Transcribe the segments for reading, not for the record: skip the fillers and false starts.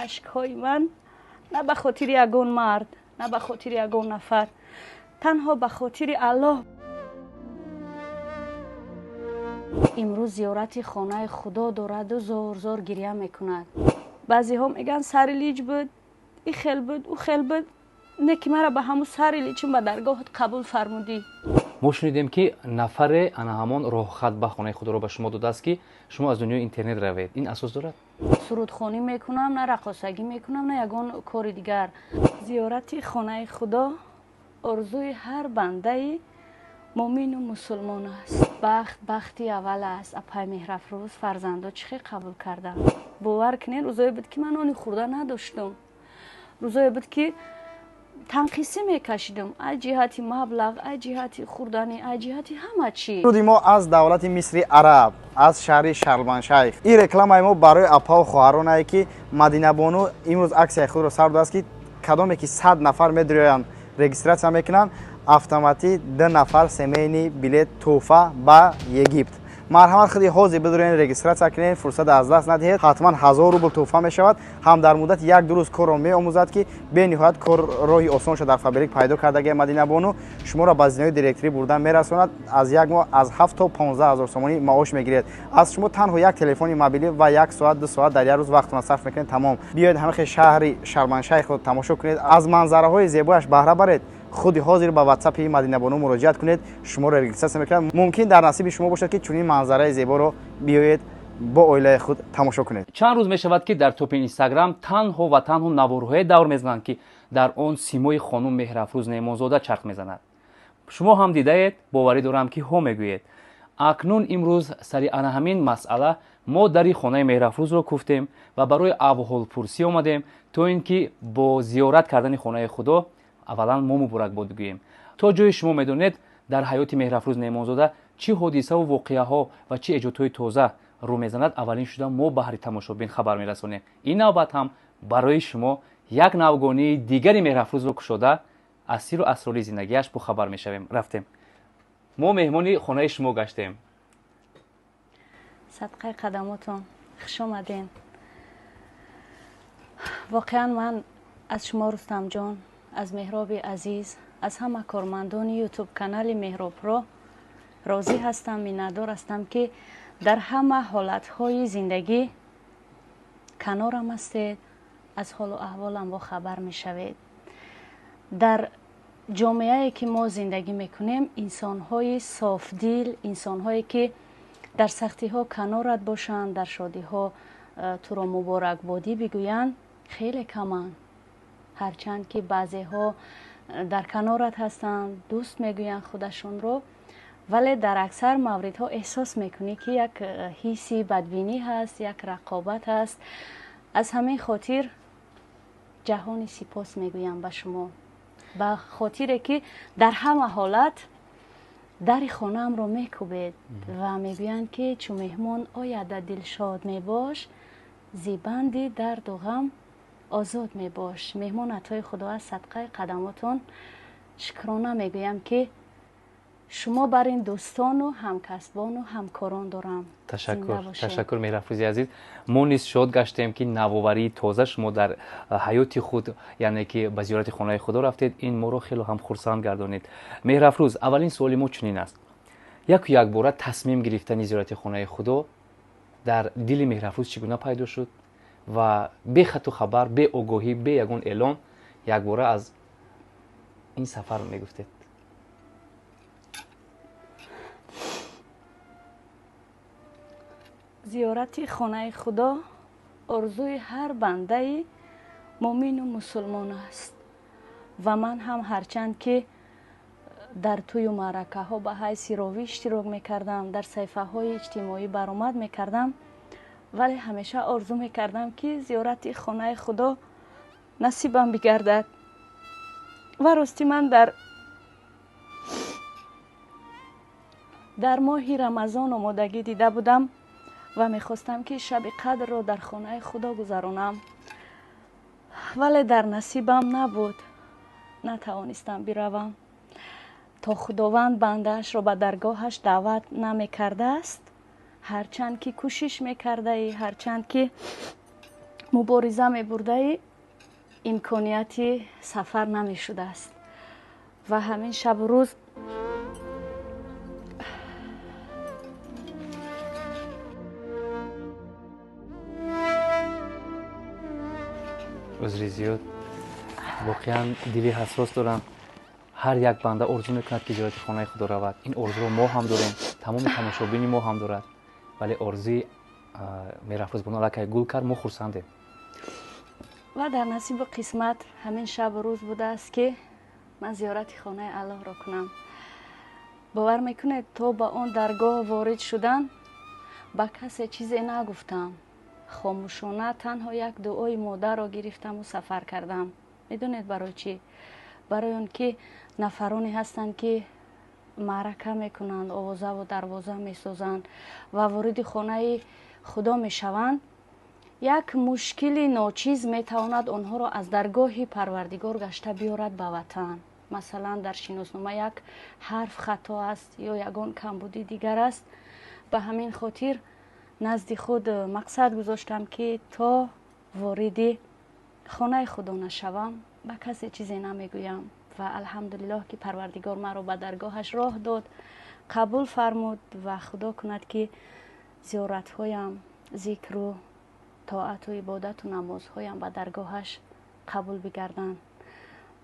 Ашкҳои ман на ба хотири ягон мард, на ба хотири ягон нафар, танҳо ба хотири Аллоҳ. Имрӯз зиёрати хонаи Худо дораду зор-зор гиря мекунад. Баъзеҳо мегӯянд сари лиҷ буд, и хел буд, ӯ хел буд. Не ки мара ба ҳамун сари личим ба даргоҳат қабул фармудӣ. Мо шунидем, ки нафаре ана ҳамон роҳхат ба хонаи худоро ба шумо додааст, ки шумо аз дунёи интернет равед. Ин асос дорад? Сурудхонӣ мекунам, на рақосагӣ мекунам, на ягон кори дигар. Зиёрати хонаи Худо орзуи ҳар бандаи муъмину мусулмон аст. Бахт бахти аввал аст. Апай Меҳрафрӯз, фарзандо чӣ хел қабул карданд? Бовар кунед, рӯзое буд, ки ман нони хӯрда надоштам. Рӯзое буд, ки танқисӣ мекашидам аз ҷиҳати маблағ, аз ҷиҳати хӯрданӣ, аз ҷиҳати ҳама чӣ. Руди мо аз давлати Мисри Араб, аз шаҳри Шарманшайх. Ин рекламаи мо барои апаву хоҳаронае, ки Мадинабону имрӯз аксияи худро сар додааст, ки кадоме ки 100 нафар медироянд, регистрация мекунанд, автоматӣ 2 нафар семейный билет тӯҳфа ба Египт. Марҳамат, худи ҳозир бидурен, регистрация кунед, фурсат аз даст надиҳед. Ҳатман 1000 рубл тӯҳфа мешавад. Ҳам дар муддати як ду рӯз корро меомӯзад, ки бениҳоят кор роҳи осон шуда дар Фаберлик пайдо кардагия Мадинабону. Шуморо ба зинаҳои директорӣ бурдан мерасонад. Аз як моҳ аз 7 то 15 ҳазор сомонӣ маош мегиред. Аз шумо танҳо як телефони мобилӣ ва як соат, 2 соат дар як рӯз вақтона сарф мекунед, тамом. Биёед, ҳамихе шаҳри Шарманшайхро тамошо кунед, аз манзараҳои зебояш баҳра баред. Худи ҳозир ба ватсапи Мадинабону муроҷиат кунед, шуморо регистрация мекунад. Мумкин дар насиби шумо бошад, ки чунин манзараи зеборо биёед, бо оилаи худ тамошо кунед. Чанд рӯз мешавад, ки дар топи Инстаграм танҳо ва танҳо наворҳое давр мезананд, ки дар он симои хонум Меҳрафрӯз Неъмонзода чарх мезанад. Шумо ҳам дидаед, боварӣ дорам, ки ҳо мегӯед. Акнун имрӯз сари ана ҳамин масъала мо дари хонаи Меҳрафрӯзро куфтем ва барои аҳволпурсӣ омадем, то ин ки бо зиёрат кардани хонаи Худо аввалан мо муборакбод бигӯем. То ҷое шумо медонед, дар ҳаёти Меҳрафрӯз Неъмонзода чӣ ҳодисаву воқеаҳо ва чӣ эҷодҳои тоза рӯ мезанад, аввалин шуда мо баҳри тамошобин хабар мерасонем. Ин навбат ҳам барои шумо як навгонии дигари Меҳрафрӯзро кушода, аз сиру асрори зиндагиаш бохабар мешавем. Рафтем, мо меҳмони хонаи шумо гаштем. Садқаи қадамотон, хуш омадем. Воқеан, ман аз шумо, Рустамҷон, аз Меҳроби азиз, аз ҳама кормандони ютуб канали Меҳробро розӣ ҳастам, миннатдор ҳастам, ки дар ҳама ҳолатҳои зиндагӣ канорам ҳастед, аз ҳолу аҳволам бохабар мешавед. Дар ҷомеае ки мо зиндагӣ мекунем, инсонҳои софдил, инсонҳое ки дар сахтиҳо канорат бошанд, дар шодиҳо туро муборакбодӣ бигӯянд, хеле каманд. Ҳарчанд ки баъзеҳо дар канорат ҳастанд, дӯст мегӯянд худашонро, вале дар аксар мавридҳо эҳсос мекунӣ, ки як ҳисси бадбинӣ ҳаст, як рақобат ҳаст. Аз ҳамин хотир ҷаҳони сипос мегӯям ба шумо, ба хотире ки дар ҳама ҳолат дари хонаамро мекӯбед ва мегӯянд, ки чу меҳмон ояда, дилшод мебош, зибанди дарду ғам озод мебош. Меҳмон атои Худо аст. Садқаи қадамотон, шукрона мегӯям, ки шумо бар ин дӯстону ҳамкасбону ҳамкорон дорам. Ташаккур, ташаккур, Меҳрафрӯзи азиз. Мо низ шод гаштем, ки навоварии тоза шумо дар ҳаёти худ, яъне ки ба зиёрати хонаи Худо рафтед, ин моро хело ҳам хурсанд гардонид. Меҳрафрӯз, аввалин суоли мо чунин аст: яку якбора тасмим гирифтани зиёрати хонаи Худо дар дили Меҳрафрӯз чӣ гуна пайдо шуд ва бе хату хабар, бе огоҳӣ, бе ягон эълон якбора аз ин сафар мегуфтед? Зиёрати хонаи Худо орзуи ҳар бандаи муъмину мусулмон аст ва ман ҳам, ҳарчанд ки дар тӯю маъракаҳо ба ҳайси ровӣ иштирок мекардам, дар саҳифаҳои иҷтимоӣ баромад мекардам, вале ҳамеша орзу мекардам, ки зиёрати хонаи Худо насибам бигардад. Ва ростӣ, ман дар моҳи Рамазон омодагӣ дида будам ва мехостам, ки шаби қадрро дар хонаи Худо гузаронам, вале дар насибам набуд, натавонистам биравам. То Худованд бандаашро ба даргоҳаш даъват намекардааст, ҳарчанд ки кӯшиш мекардаӣ, ҳарчанд ки Мубориза мебурдаи имконияти сафар намешудааст ва ҳамин шабу рӯз Узри зиёд, воқеан дили ҳассос дорам. Ҳар як банда орзу мекунад, ки зиёрати хонаи худо равад. Ин орзуро мо ҳам дорем, тамоми тамошобини мо ҳам дорад, вале орзуи Меҳрафрӯзбону аллакай гул кард, мо хурсандем. Ва дар насибу қисмат ҳамин шабу рӯз будааст, ки ман зиёрати хонаи Аллоҳро кунам. Бовар мекунед, то ба он даргоҳ ворид шудан ба касе чизе нагуфтам. Хомӯшона танҳо як дуои модарро гирифтаму сафар кардам. Медонед барои чӣ? Барои он ки нафароне ҳастанд, ки маърака мекунанд, овозаву дарвоза месозанд ва вориди хонаи худо мешаванд. Як мушкили ночиз метавонад онҳоро аз даргоҳи Парвардигор гашта биёрад ба ватан. Масалан, дар шиноснома як ҳарф хато аст ё ягон камбудӣ дигар аст. Ба ҳамин хотир назди худ мақсад гузоштам, ки то вориди хонаи худо нашавам, ба касе чизе намегӯям. Ва алҳамдулиллоҳ, ки Парвардигор маро ба даргоҳаш роҳ дод, қабул фармуд ва худо кунад, ки зиёратҳоям, зикру тоату ибодату намозҳоям ба даргоҳаш қабул бигарданд.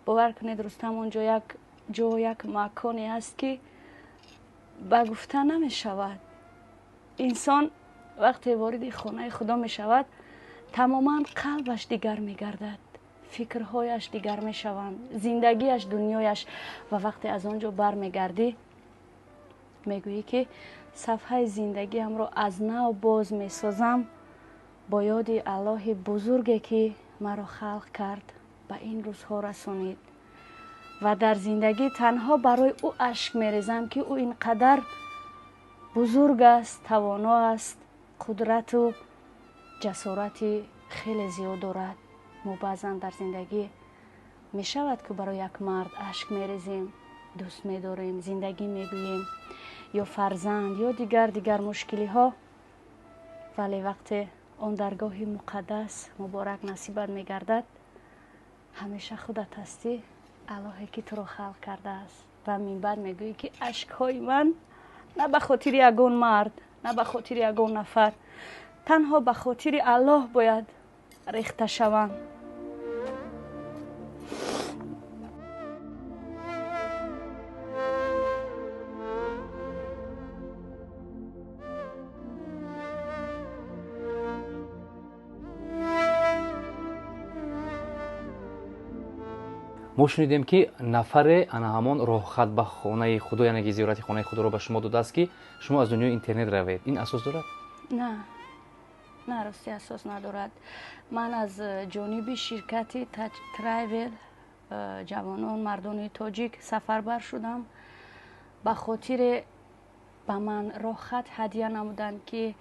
Бовар кунед, Рустам, он ҷо як ҷо, як маконе аст, ки ба гуфта намешавад. Инсон вақте вориди хонаи худо мешавад, тамоман қалбаш дигар мегардад, фикрҳояш дигар мешаванд, зиндагиаш, дунёяш. Ва вақте аз он ҷо бармегардӣ, мегӯӣ, ки сафҳаи зиндагиамро аз нав боз месозам бо ёди Аллоҳи бузурге, ки маро халқ кард, ба ин рӯзҳо расонид, ва дар зиндагӣ танҳо барои ӯ ашк мерезам, ки ӯ ин қадар бузург аст, тавоно аст, қудрату ҷасорати хеле зиёд дорад. Мо баъзан дар зиндагӣ мешавад, ки барои як мард ашк мерезем, дӯст медорем, зиндагӣ мегӯем, ё фарзанд, ё дигар дигар мушкилиҳо, вале вақте он даргоҳи муқаддас муборак насибат мегардад, ҳамеша худат ҳастӣ, Аллоҳе, ки туро халқ кардааст, ва минбаъд мегӯӣ, ки ашкҳои ман на ба хотири ягон мард, на ба хотири ягон нафар, танҳо ба хотири Аллоҳ бояд рехта шаванд. Мо шунидем, ки нафаре ана ҳамон роҳхат ба хонаи худо, яъне ки зиёрати хонаи худоро ба шумо додааст, ки шумо аз дунёи интернет равед. Ин асос дорад? На, на, рости, асос надорад. Ман аз ҷониби ширкати Трайвел ҷавонон, мардони тоҷик сафарбар шудам. Ба хотире ба ман роҳхат ҳадя намуданд, ки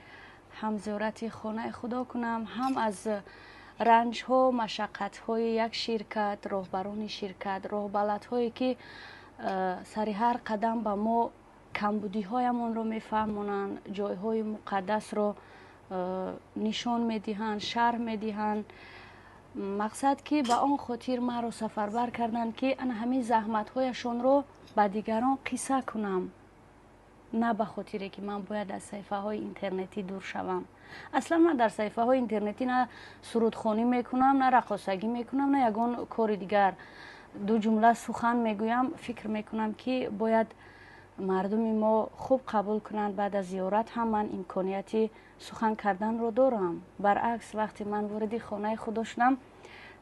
ҳам зиёрати хонаи худо кунам, ҳам аз ранҷҳо, машаққатҳои як ширкат, роҳбарони ширкат, роҳбаладҳое, ки сари ҳар қадам ба мо камбудиҳоямонро мефаҳмонанд, ҷойҳои муқаддасро нишон медиҳанд, шарҳ медиҳанд. Мақсад, ки ба он хотир маро сафарбар карданд, ки ана ҳамин заҳматҳояшонро ба дигарон қисса кунам, на ба хотире, ки ман бояд аз саҳифаҳои интернетӣ дур шавам. Аслан ман дар саҳифаҳои интернетӣ на сурудхонӣ мекунам, на рақосагӣ мекунам, на ягон кори дигар. Ду ҷумла сухан мегӯям. Фикр мекунам, ки бояд мардуми мо хуб қабул кунанд. Баъд аз зиёрат ҳам ман имконияти сухан карданро дорам. Баръакс, вақте ман вориди хонаи худо шудам,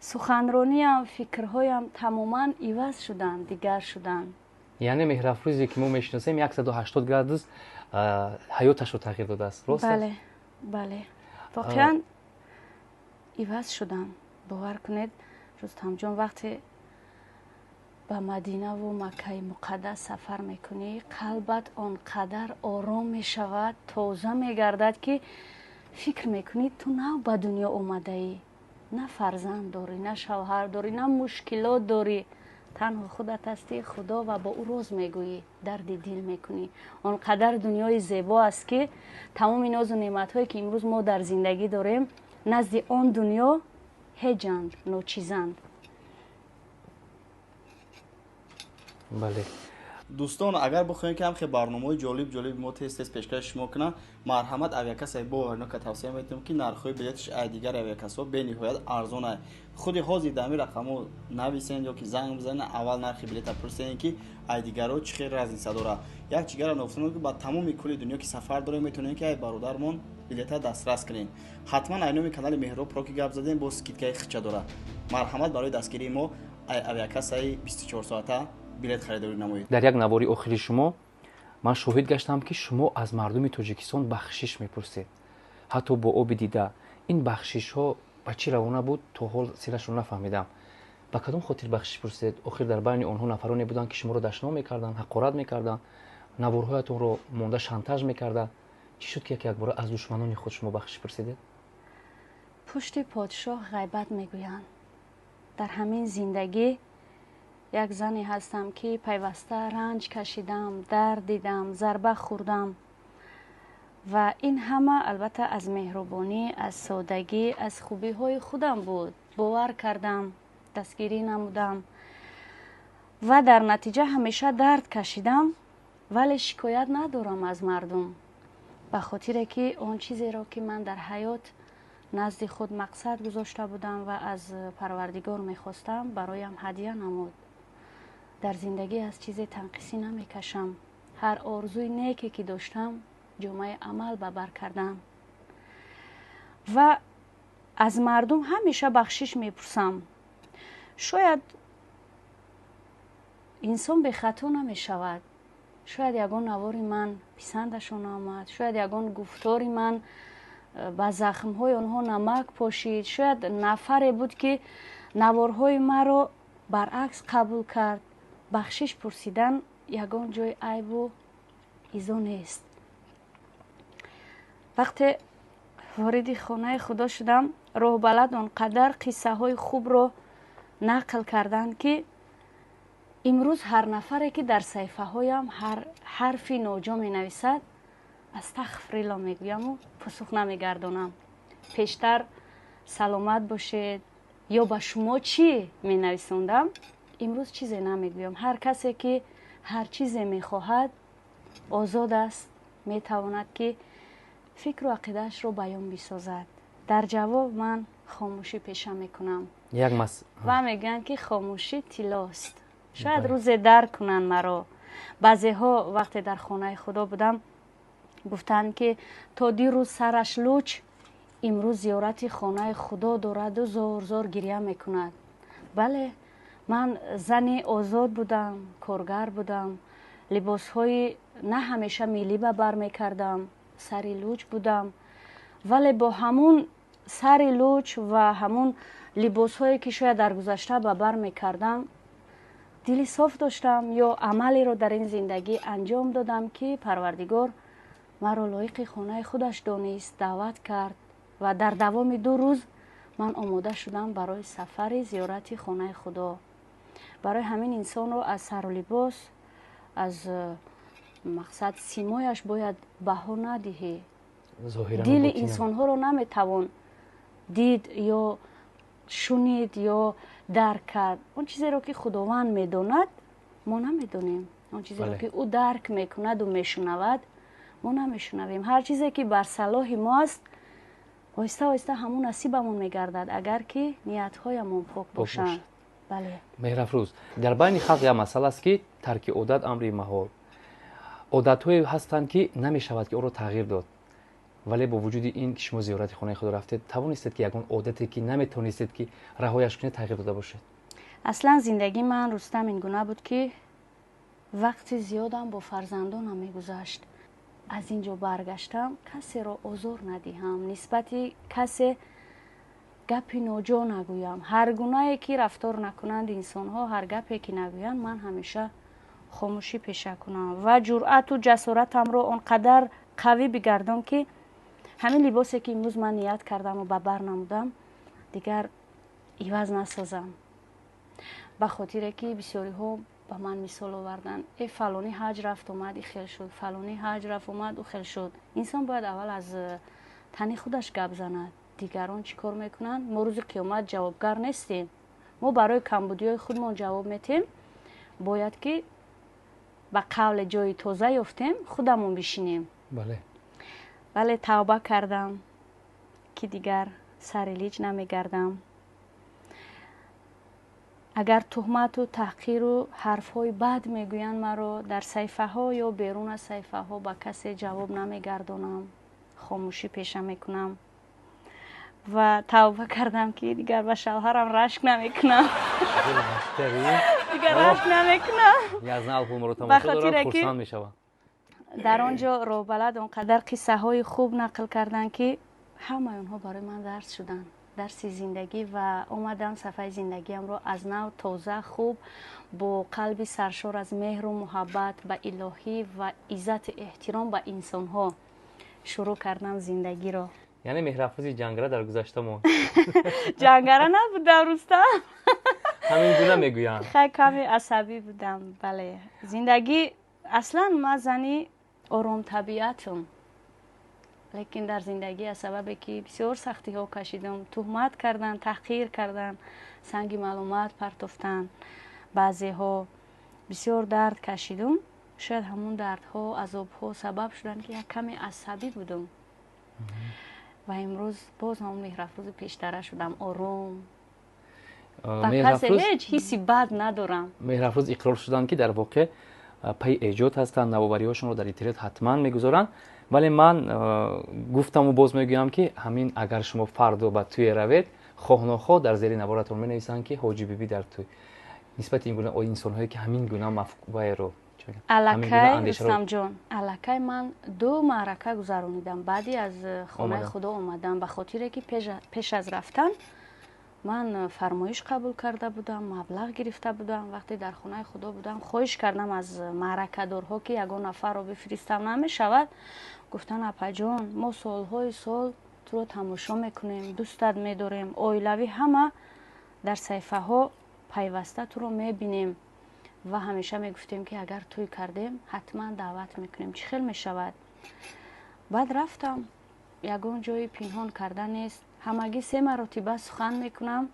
суханрониям, фикрҳоям тамоман иваз шуданд, дигар шуданд. Яъне Меҳрафрӯзе, ки мо мешиносем, 180 градус ҳаёташро тағйир додааст, рост? Бале, бале, воқеан иваз шудам. Бовар кунед, Рустамҷон, вақте ба Мадинаву Маккаи муқаддас сафар мекунӣ, қалбат он қадар ором мешавад, тоза мегардад, ки фикр мекунӣ, ту нав ба дунё омадаӣ. На фарзанд дорӣ, на шавҳар дорӣ, на мушкилот дорӣ, танҳо худат ҳастӣ, худо, ва бо ӯ роз мегӯӣ, дарди дил мекунӣ. Он қадар дунёи зебо аст, ки тамоми нозу неъматҳое, ки имрӯз мо дар зиндагӣ дорем, Назди он дунё ҳеҷанд, ночизанд. Бале. Дӯстон, агар бихоҳем, ки ҳамхе барномаҳои ҷолиб ҷолиби мо тез тез пешкаши шумо кунанд, марҳамат, авиакассаи боварнока тавсия метиҳем, ки нархҳои билеташ ай дигар авиакассаҳо бениҳоят арзон ай. Худи ҳозир дар ҳамин рақамҳо нависен ё ки занг бизанед, аввал нархи билета пурсен, ки ай дигарҳо чӣ хел разница дорад. Як чигарро ногуфтанам, ки ба тамоми кулли дунё ки сафар дорем, метавонем, ки ай бародармон билета дастрас кунем. Ҳатман ай номи канали Меҳроб Про ки гап задем, бо скидкаи хича дорад. Марҳамат, барои дастгирии мо ай авиакассаи 24 соата билет харидорӣ намоед. Дар як навори охири шумо ман шоҳид гаштам, ки шумо аз мардуми Тоҷикистон бахшиш мепурсед, ҳатто бо оби дида. Ин бахшишҳо ба чӣ равона буд, то ҳол сирашро нафаҳмидам. Ба кадом хотир бахшиш пурсидед? Охир дар байни онҳо нафароне буданд, ки шуморо дашном мекарданд, ҳақорат мекарданд, наворҳоятонро монда шантаж мекарданд. Чӣ шуд, ки як якбора аз душманони худ шумо бахшиш пурсидед? Пушти подшоҳ ғайбат мегӯянд. Дар ҳамин зиндагӣ як зане ҳастам, ки пайваста ранҷ кашидам, дард дидам, зарба хӯрдам ва ин ҳама, албатта, аз меҳрубонӣ, аз содагӣ, аз хубиҳои худам буд. Бовар кардам, дастгирӣ намудам ва дар натиҷа ҳамеша дард кашидам, вале шикоят надорам аз мардум, ба хотире ки он чизеро, ки ман дар ҳаёт назди худ мақсад гузошта будам ва аз Парвардигор мехостам, бароям ҳадя намуд. Дар зиндагӣ аз чизе танқисӣ намекашам. Ҳар орзуи неке, ки доштам, ҷомаи амал ба бар кардам ва аз мардум ҳамеша бахшиш мепурсам. Шояд инсон бехато намешавад. Шояд ягон навори ман писандашон омад, шояд ягон гуфтори ман ба захмҳои онҳо намак пошид, шояд нафаре буд, ки наворҳои маро баръакс қабул кард. Бахшиш пурсидан ягон ҷои айбу изо нест. Вақте вориди хонаи Худо шудам, роҳбалад он қадар қиссаҳои хубро нақл карданд, ки имрӯз ҳар нафаре, ки дар саҳифаҳоям ҳар ҳарфи ноҷо менависад, астағфирилло мегӯяму посух намегардонам. Пештар «Саломат бошед» ё «Ба шумо чӣ?» менависондам, имрӯз чизе намегӯям. Ҳар касе, ки ҳар чизе мехоҳад, озод аст, метавонад, ки фикру ақидаашро баён бисозад. Дар ҷавоб ман хомӯшӣ пеша мекунам. Як мас Ва мегӯянд, ки хомӯшӣ тиллост. Шояд рӯзе дарк кунанд маро. Баъзеҳо, вақте дар хонаи Худо будам, гуфтанд, ки то дирӯз сараш луч, имрӯз зиёрати хонаи Худо дораду зор зор гиря мекунад. Бале, ман зани озод будам, коргар будам, либосҳои на ҳамеша миллӣ ба бар мекардам, сари луч будам, вале бо ҳамун сари луч ва ҳамун либосҳое, ки шояд дар гузашта ба бар мекардам, дили соф доштам ё амалеро дар ин зиндагӣ анҷом додам, ки Парвардигор маро лоиқи хонаи худаш донист, даъват кард ва дар давоми 2 рӯз ман омода шудам барои сафари зиёрати хонаи Худо. Барои ҳамин инсонро аз сару либос, аз мақсад симояш бояд баҳо надиҳӣ. Дили инсонҳоро наметавон дид ё шунид ё дарк кард. Он чизеро, ки Худованд медонад, мо намедонем. Он чизеро, ки ӯ дарк мекунаду мешунавад, мо намешунавем. Ҳар чизе, ки бар салоҳи мо аст, оҳиста оҳиста ҳамун насибамон мегардад, агар ки ниятҳоямон пок бошанд. Бале. Меҳрафрӯз, дар байни халқ як масъала аст, ки тарки одат амри маҳол. Одатҳое ҳастанд, ки намешавад, ки онро тағйир дод, вале бо вуҷуди ин ки шумо зиёрати хонаи худо рафтед, тавонистед, ки ягон одате, ки наметавонистед, ки раҳояш кунед, тағйир дода бошед? Аслан зиндагии ман, Рустам, ин гуна буд, ки вақти зиёдам бо фарзандонам мегузашт. Аз ин ҷо баргаштам, касеро озор надиҳам, нисбати касе гапи ноҷо нагӯям. Ҳар гунае ки рафтор накунанд инсонҳо, ҳар гапе ки нагӯянд, ман ҳамеша хомӯшӣ пеша кунам ва ҷуръату ҷасоратамро он қадар қавӣ бигардон, ки ҳамин либосе, ки имрӯз ман ният кардаму ба бар намудам, дигар иваз насозам, ба хотире ки бисёриҳо ба ман мисол оварданд: «Э, фалонӣ ҳаҷ рафт омад, и хел шуд, фалонӣ ҳаҷ рафт омад, ӯ хел шуд». Инсон бояд аввал аз тани худаш гап занад. Дигарон чӣ кор мекунанд? Мо рӯзи қиёмат ҷавобгар нестем, мо барои камбудиҳои худмон ҷавоб метем. Бояд ки ба қавле ҷои тоза ёфтем, худамон бишинем. Вале тавба кардам, ки дигар сари лиҷ намегардам. Агар туҳмату таҳқиру ҳарфҳои бад мегӯянд маро дар саҳифаҳо ё берун аз саҳифаҳо, ба касе ҷавоб намегардонам, хомӯшӣ пеша мекунам. Ва тавба кардам, ки дигар ба шавҳарам рашк намекунам, дигар рашк намекунам. Дар он ҷо роҳбалад он қадар қиссаҳои хуб нақл карданд, ки ҳамаи онҳо барои ман дарс шуданд, дарси зиндагӣ. Ва омадам, сафари зиндагиамро аз нав, тоза, хуб, бо қалби саршор аз меҳру муҳаббат ба илоҳӣ ва иззату эҳтиром ба инсонҳо шурӯъ кардам зиндагиро. Яъне Меҳрафрӯзи ҷангара дар гузашта монд. Ҷангара набудам, Рустам. Ҳамин гуна мегӯянд. Хай, каме асабӣ будам, бале. Зиндагӣ аслан ман зани оромтабиатам, лекин дар зиндагӣ аз сабабе ки бисёр сахтиҳо кашидам, туҳмат кардан, таҳқир кардан, санги маълумат партофтан, баъзеҳо, бисёр дард кашидум. Шояд ҳамон дардҳо, азобҳо сабаб шуданд, ки як каме асабӣ будум. Ва имрӯз боз ҳамон Меҳрафрӯзи пештара шудам, ором, ба касе ҳеҷ ҳисси бад надорам. Меҳрафрӯз иқрор шуданд, ки дар воқеъ пайи эҷод ҳастанд, навовариҳошонро дар интернет ҳатман мегузоранд. Вале ман гуфтаму боз мегӯям, ки ҳамин агар шумо фардо ба тӯе равед, хоҳ нохоҳ дар зери наворатон менависанд, ки Ҳоҷи Бибӣ дар тӯй. Нисбати ин гуна инсонҳое, ки ҳамин гуна мафкураеро Аллакай, Рустамҷон, аллакай ман ду маърака гузаронидам баъди аз хонаи Худо омадам, ба хотире ки пеш аз рафтан ман фармоиш қабул карда будам, маблағ гирифта будам. Вақте дар хонаи Худо будам, хоҳиш кардам аз маъракадорҳо, ки ягон нафарро бифиристам, намешавад. Гуфтанд: «Апаҷон, мо солҳои сол туро тамошо мекунем, дӯстат медорем, оилавӣ ҳама дар саҳифаҳо пайваста туро мебинем ва ҳамеша мегуфтем, ки агар тӯй кардем, ҳатман даъват мекунем. Чӣ хел мешавад?» Баъд рафтам, ягон ҷои пинҳон карда нест, ҳамагӣ се маротиба сухан мекунам,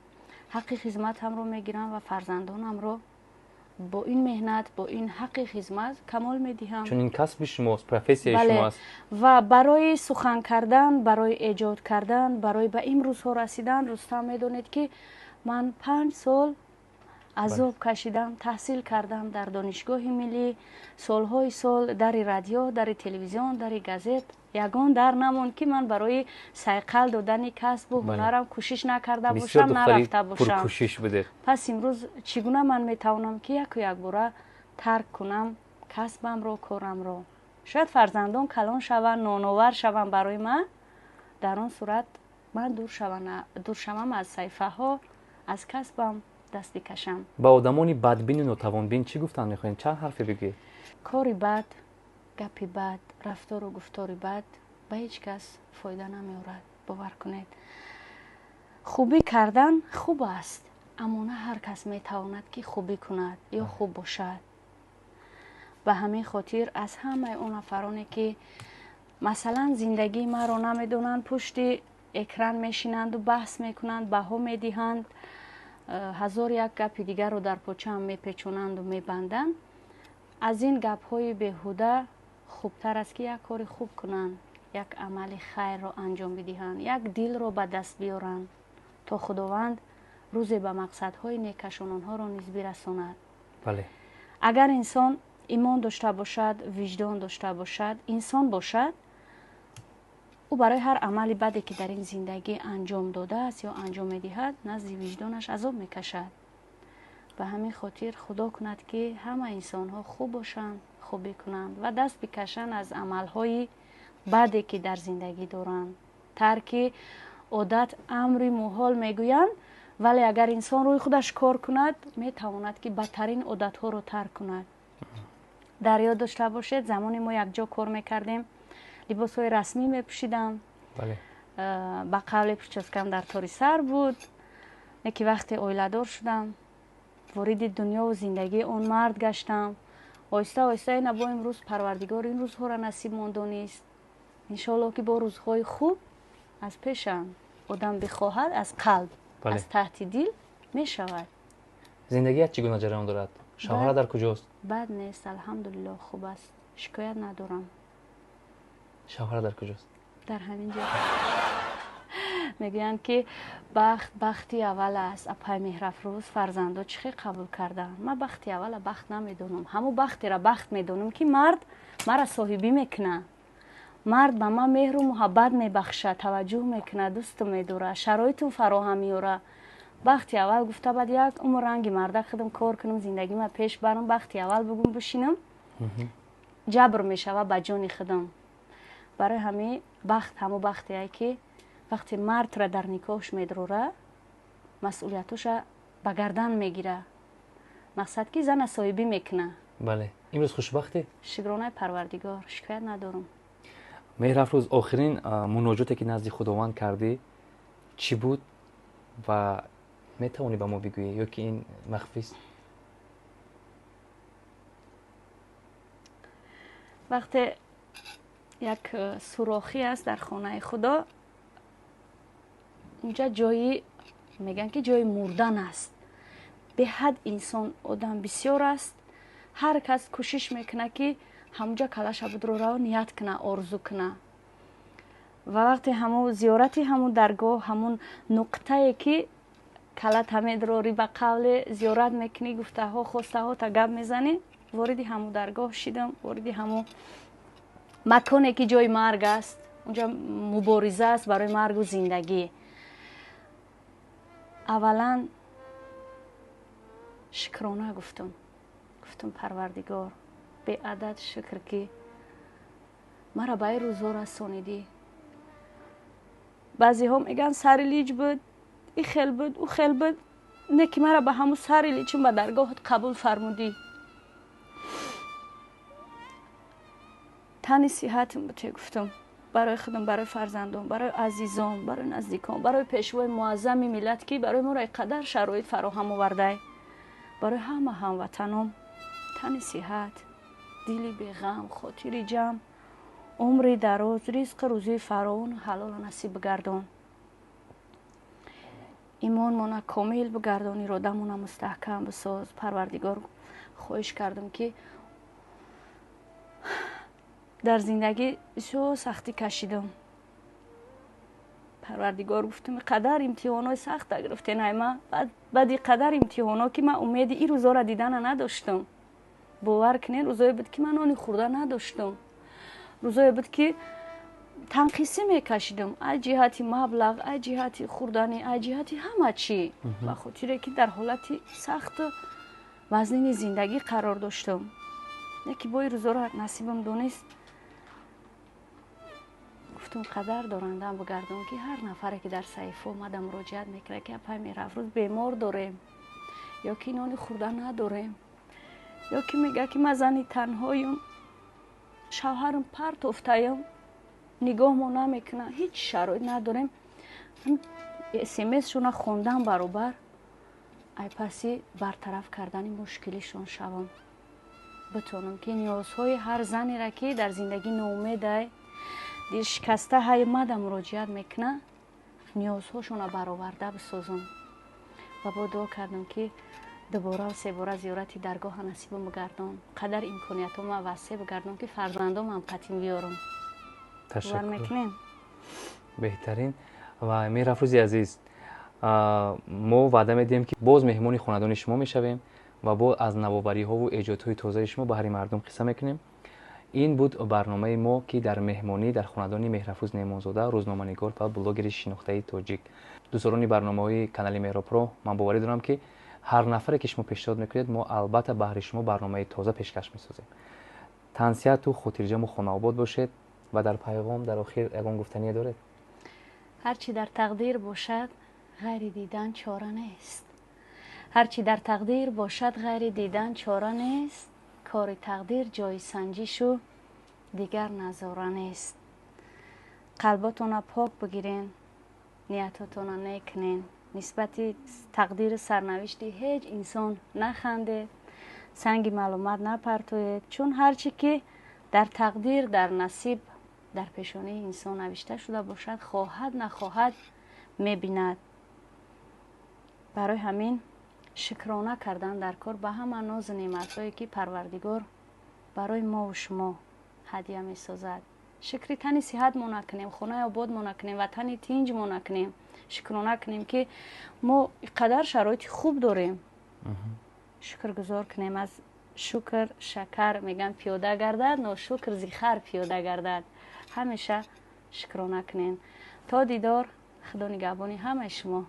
ҳаққи хизматамро мегирам ва фарзандонамро бо ин меҳнат, бо ин ҳаққи хизмат камол медиҳам. Чун ин касби шумост, профессияи шумоаст. Ва барои сухан кардан, барои эҷод кардан, барои ба ин рӯзҳо расидан, Рустам, медонед, ки ман 5 сол азоб кашидам, таҳсил кардам дар Донишгоҳи миллӣ. Солҳои сол дари радио, дари телевизион, дари газет, ягон дар намонд, ки ман барои сайқал додани касбу ҳунарам кӯшиш накарда бошам, нарафта бошам. Пас имрӯз чӣ гуна ман метавонам, ки яку якбора тарк кунам касбамро, корамро? Шояд фарзандон калон шаванд, ноновар шаванд барои ман, дар он сурат ман дур шавам аз саҳифаҳо, аз касбам даст бикашам. Ба одамони бадбину нотавонбин чӣ гуфтан мехоҳем? Чанд ҳарфе бигӯед. Кори бад, гапи бад, рафтору гуфтори бад ба ҳеҷ кас фоида намеорад, бовар кунед. Хубӣ кардан хуб аст, аммо на ҳар кас метавонад, ки хубӣ кунад ё хуб бошад. Ба ҳамин хотир аз ҳамаи он нафароне, ки масалан зиндагии маро намедонанд, пушти экран мешинанду баҳс мекунанд, баҳо медиҳанд, ҳазор як гапи дигарро дар почаам мепечонанду мебанданд, аз ин гапҳои беҳуда хубтар аст, ки як кори хуб кунанд, як амали хайрро анҷом бидиҳанд, як дилро ба даст биёранд, то Худованд рӯзе ба мақсадҳои некашон онҳоро низ бирасонад. Агар инсон имон дошта бошад, виҷдон дошта бошад, инсон бошад, ӯ барои ҳар амали баде, ки дар ин зиндагӣ анҷом додааст ё анҷом медиҳад, назди виҷдонаш азоб мекашад. Ба ҳамин хотир Худо кунад, ки ҳама инсонҳо хуб бошанд, хубӣ кунанд ва даст бикашанд аз амалҳои баде, ки дар зиндагӣ доранд. Тарки одат амри муҳол мегӯянд, вале агар инсон рӯи худаш кор кунад, метавонад, ки бадтарин одатҳоро тарк кунад. Дар ёд дошта бошед, замоне мо якҷо кор мекардем, либосҳои расмӣ мепӯшидам, ба қавле прическам дар тори сар буд. Ки вақте оиладор шудам, вориди дунёву зиндагии он мард гаштам, оҳиста оҳиста ина бо имрӯз Парвардигор ин рӯзҳоро насиб мондонист. Иншоалло, ки бо рӯзҳои хуб аз пешам. Одам бихоҳад, аз қалб, аз таҳти дил мешавад. Зиндагият чӣ гуна ҷараён дорад? Шавҳара дар куҷост? Бад нест, алҳамдулилло, хуб аст, шикоят надорам. Шавҳара дар куҷост? Дар ҳамин ҷо. Мегӯянд, ки бахт бахти аввал аст. Апай Меҳрафрӯз, фарзандо чӣ хел қабул карданд? Ман бахти аввала бахт намедонам. Ҳамун бахтера бахт медонам, ки мард мара соҳибӣ мекунад, мард ба ман меҳру муҳаббат мебахшад, таваҷҷӯҳ мекунад, дӯсту медорад, шароитум фароҳам меорад. Бахти аввал гуфта, баъд як умр ранги мардак худам кор кунам, зиндагима пеш барам, бахти аввал бугум, бишинам, ҷабр мешава ба ҷони худам. Барои ҳамин бахт ҳамун бахтее, ки вақте мардра дар никоҳш медрора, масъулиятоша ба гардан мегира, мақсад ки зана соҳибӣ мекуна. Бале, имрӯз хушбахтед? Шукронаи Парвардигор, шикоят надорам. Меҳрафрӯз, охирин муноҷоте, ки назди Худованд кардӣ, чӣ буд ва метавонӣ ба мо бигӯӣ ё ки ин махфист? Вақте як сурохӣ аст дар хонаи Худо, унҷа ҷои, мегӯянд, ки ҷои мурдан аст. Беҳад инсон, одам бисёр аст. Ҳар кас кӯшиш мекунад, ки ҳамунҷа калаша будрорао, ният куна, орзу куна. Ва вақте ҳамун зиёрати ҳамун даргоҳ, ҳамун нуқтае, ки калата медрорӣ, ба қавле зиёрат мекунӣ, гуфтаҳо, хостаҳо та гап мезанӣ, вориди ҳамун даргоҳ шидам, вориди ҳамун маконе, ки ҷои марг аст, унҷа мубориза аст барои маргу зиндагӣ. Аввалан шукрона гуфтам. Гуфтам: «Парвардигор, беадад шукр, ки мара ба ин рӯзҳо расонидӣ». Баъзеҳо мегӯянд, сари лиҷ буд, и хел буд, ӯ хел буд. Не, ки мара ба ҳамун сари личум ба даргоҳат қабул фармудӣ. Тани сиҳатм буте, гуфтам, барои худам, барои фарзандон, барои азизон, барои наздикон, барои пешвои муаззами миллат, ки барои моро қадар шароит фароҳам овардай, барои ҳама ҳамватаном тани сиҳат, дили беғам, хотири ҷамъ, умри дароз, ризқу рӯзии фаровону ҳалолу насиб бигардон, имонмона комил бигардон, иродамона мустаҳкам бисоз. Парвардигор, хоҳиш кардам, ки дар зиндагӣ бисёр сахтӣ кашидам. Парвардигор, гуфтам, қадар имтиҳонҳои сахта гирифтен ай ма, баъди қадар имтиҳонҳо, ки ман умеди ин рӯзҳоро дидана надоштам. Бовар кунед, рӯзое буд, ки ман нони хӯрда надоштам, рӯзое буд, ки танқисӣ мекашидам аз ҷиҳати маблағ, аз ҷиҳати хӯрданӣ, аз ҷиҳати ҳама чӣ, ба хотире ки дар ҳолати сахту вазнини зиндагӣ қарор доштам. Яке бо ин рӯзҳоро насибам донист. Гуфтум, қадар дорандам бигардон, ки ҳар нафаре, ки дар саҳифа омада муроҷиат мекунад, ки апай Меҳрафрӯз, бемор дорем ё ки нони хӯрда надорем, ё ки мегӯяд, ки ман зани танҳоюм, шавҳарам партофтаям, нигоҳмо намекунад, ҳеҷ шароит надорем, смсшона хондан баробар ай паси бартараф кардани мушкилишон шавам, битонам, ки ниёзҳои ҳар занеро, ки дар зиндагӣ ноумедай, дилшикаста ҳай, мада муроҷиат мекунад, ниёзҳошонро бароварда бисозам. Ва бо дуо кардам, ки дубора себора зиёрати даргоҳа насибам бигардон, қадар имкониятҳома васеъ бигардон, ки фарзандомам қатим биёрам. Бовар мекунем? Беҳтарин. Ва Меҳрафрӯзи азиз, мо ваъда медиҳем, ки боз меҳмони хонадони шумо мешавем ва боз аз навовариҳову эҷодҳои тозаи шумо ба ҳари мардум қисса мекунем. Ин буд барномаи мо, ки дар меҳмонӣ дар хонадони Меҳрафрӯз Неъмонзода, рӯзноманигор ва блогери шинохтаи тоҷик. Дӯстдорони барномаҳои канали Меҳробпро, ман боварӣ дорам, ки ҳар нафаре, ки шумо пешниҳод мекунед, мо албатта баҳри шумо барномаи тоза пешкаш месозем. Тансиҳату хотирҷаму хонаобод бошед. Ва дар пайғом дар охир ягон гуфтание доред? Ҳарчи дар тақдир бошад, ғайри дидан чора нест. Ҳарчи дар тақдир бошад, ғайри дидан чора нест. Кори тақдир ҷои санҷишу дигар назора нест. Қалботона пок бигирен, ниятотона некунен, нисбати тақдиру сарнавишти ҳеҷ инсон нахандед, санги маълумат напартоед, чун ҳарчи ки дар тақдир, дар насиб, дар пешонии инсон навишта шуда бошад, хоҳад нахоҳад, Мебинад. Барои ҳамин шукрона кардан дар кор ба ҳама нозу неъматҳое, ки Парвардигор барои мову шумо ҳадя месозад. Шукри тани сиҳат мо накунем, хонаи обод мо накунем, ватани тинҷ мо накунем, шукрона кунем, ки мо қадар шароити хуб дорем. Шукргузор кунем. Аз шукр шакар, мегӯям, пиёда гардад, ношукр зи хар пиёда гардад. Ҳамеша шукрона кунем. То дидор, Худо нигаҳбони ҳамаи шумо.